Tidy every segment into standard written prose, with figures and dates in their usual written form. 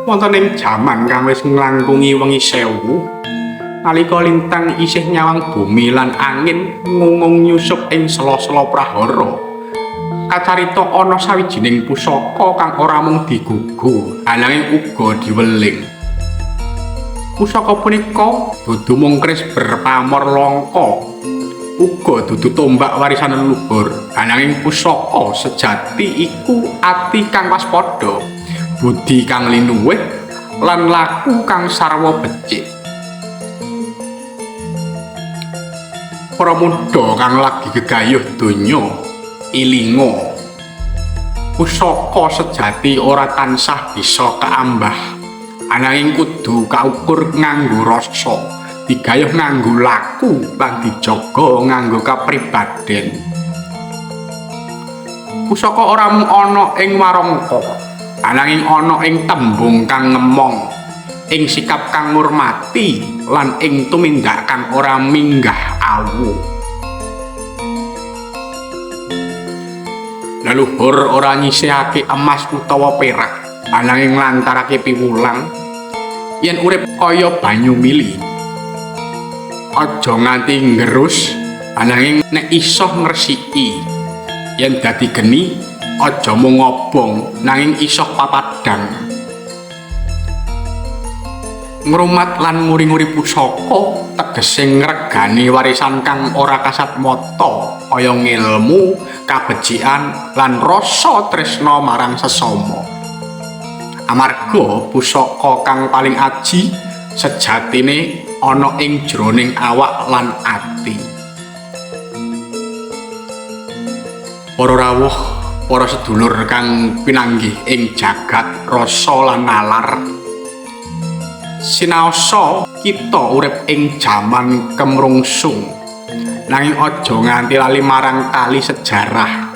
Wonten ing jaman kang wis nglangkungi wengi sewu, nalika lintang isih nyawang bumi lan angin ngungung nyusup ing sela-sela prahara, kacarita ana sawijining pusaka kang ora mung digugu, ananging uga diweling. Pusaka punika dudu mung keris berpamor langka, uga dudu tombak warisan leluhur, ananging pusaka sejati iku ati kang waspada, budi kang linuwih, lan laku kang sarwa becik. Para muda kang lagi gegayuh donya ilinga, pusaka sejati ora tansah bisa kaambah, ananging kudu kaukur nganggo rasa, digayuh nganggo laku, lan dijaga nganggo kapribaden. Pusaka ora mung ana ing warangka, ananging ana ing tembung kang ngemong, ing sikap kang ngurmati, lan ing tumindak kang ora minggah awu. Leluhur ora nyisihake emas utawa perak, ananging nglantarake piwulang yen urip kaya banyu mili. Aja nganti nggerus, ananging nek iso ngresiki. Yen dadi geni, aja mung ngobong, nanging iso papadhang. Ngrumat lan nguri-nguri pusaka tegese ngregani warisan kang ora kasat mata, kaya ngilmu, kabecikan, lan rasa tresna marang sesama. Amarga pusaka kang paling aji sejatine ana ing jroning awak lan ati. Para rawuh, para sedulur kang pinanggih ing jagat rasa lan nalar, sinaosa kita urip ing jaman kemrungsung, nanging aja nganti lali marang tali sejarah.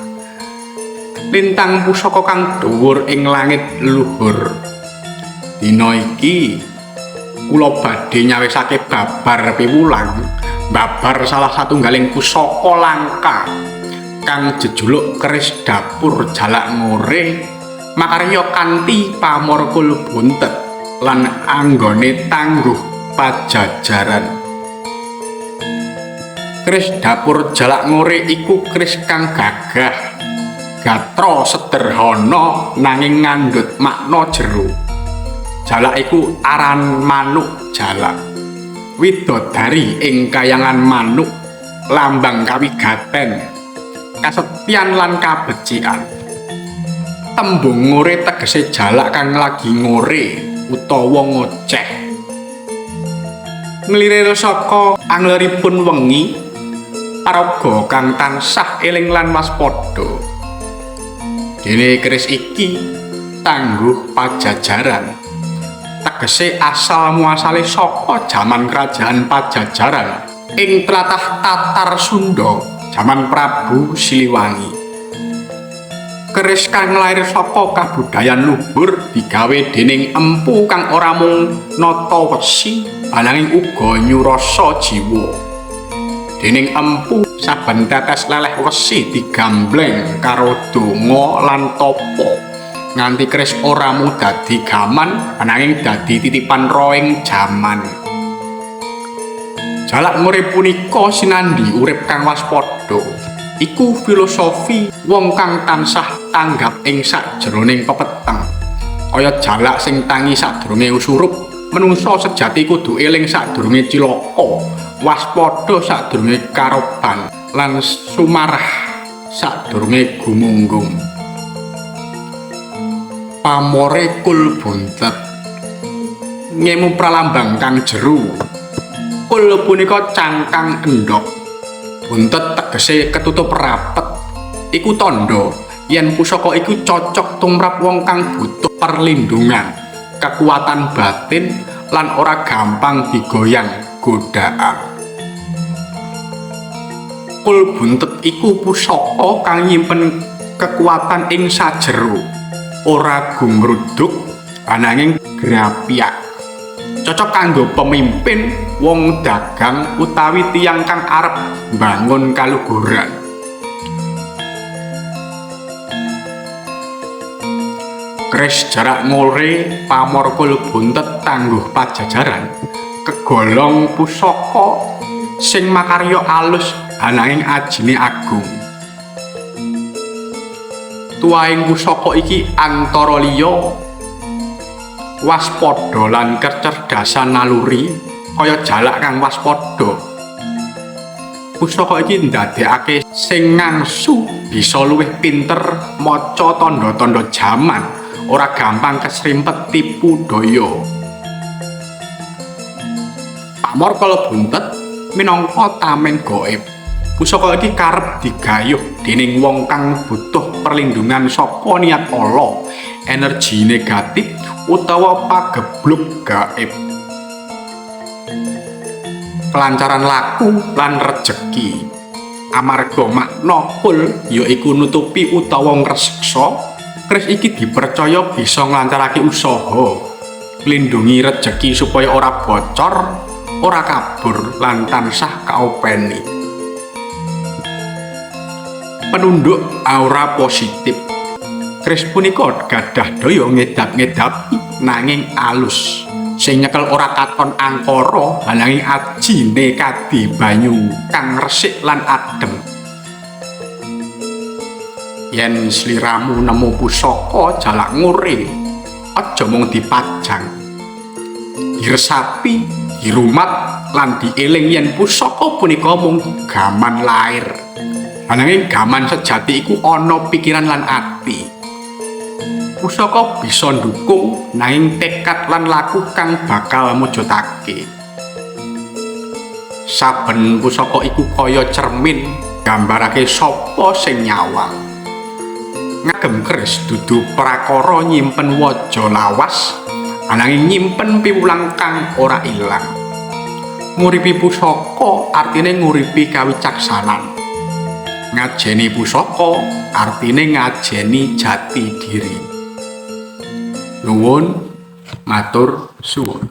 Lintang pusaka kang dhuwur ing langit luhur. Dina iki kula badhe nyawisake babar piwulang, babar salah satunggaling pusaka langka kang jejuluk keris dapur jalak ngore, makarya kanthi pamor kul buntet lan anggone tangguh pajajaran. Keris dapur jalak ngore iku keris kang gagah, gatra sederhana nanging ngandhut makna jero. Jalak iku aran manuk jalak, widodari ing kayangan manuk, lambang kawigaten, kasetyan lan kabecikan. Tembung ngore tegese jalak kang lagi ngore utawa ngoceh. Nglirir saka angleripun wengi, paraga kang tansah eling lan waspada. Dene keris iki tangguh pajajaran, tegese asal muasale saka jaman kerajaan Pajajaran ing tlatah Tatar Sunda, jaman Prabu Siliwangi. Keris kang lair saka kabudayan luhur digawe dening empu kang ora mung nata wesi, ananging uga nyurasa jiwa. Dening empu saben tetes leleh wesi digambleng karo donga lan tapa, nganti keris ora mung dadi gaman, ananging dadi titipan roing jaman. Jalak ngore punika sinandhi urip kang waspada. Iku filosofi wong kang tansah tanggap ing sakjroning pepeteng. Kaya jalak sing tangi sadurunge usurup, menungsa sejati kudu eling sadurunge cilaka, waspada sadurunge karoban, lan sumarah sadurunge gumunggung. Pamore kul buntet ngemu pralambang kang jeru. Kul punika cangkang endhog, buntet tegese ketutup rapet. Iku tandha yen pusaka iku cocok tumrap wong kang butuh perlindungan, kekuatan batin, lan ora gampang digoyang godaan. Kul buntet iku pusaka kang nyimpen kekuatan ing sajero, ora gumruduk ananging grapyak. Cocok kanggo pemimpin, wong dagang, utawi tiyang kang arep mbangun kaluhuran. Keris Jalak Ngore Pamor Kul Buntet Tangguh Pajajaran kegolong pusaka sing makarya alus ananging ajine agung. Tuahing pusaka iki antara liya waspada lan kecerdasan naluri kaya jalak kang waspada. Pusaka iki ndadekake sing ngangsu bisa luwih pinter maca tandha-tandha jaman, ora gampang kesrimpet tipu daya. Pamor Kala Buntet minangka tameng gaib. Pusaka iki karep digayuh dening wong kang butuh perlindungan saka niat ala, energi negatif utawa pageblug gaib. Kelancaran laku lan rejeki. Amarga makna kul yaiku nutupi utawa ngreseksa, keris iki dipercaya bisa nglancarake usaha, nglindhungi rejeki supaya ora bocor, ora kabur lan tansah kaopeni. Penunduk aura positif. Keris punika gadah daya ngedap-ngedapi nanging alus. Sing nyekel ora katon angkara ananging ajine kadi banyu kang resik lan adem. Yen sliramu nemu pusaka Jalak Ngore, aja mung dipajang. Diresapi, dirumat lan dieling yen pusaka punika mung gaman lair. Ananging gaman sejati iku ana pikiran lan ati. Pusaka bisa ndukung nanging tekad lan laku kang bakal mujudake. Saben pusaka iku kaya cermin nggambarake sapa sing nyawang. Ngagem keris dudu prakara nyimpen waja lawas, ananging nyimpen piwulang kang ora ilang. Nguripi pusaka artine nguripi kawicaksanan. Ngajeni pusaka artine ngajeni jati diri. Nuwun, matur suwun.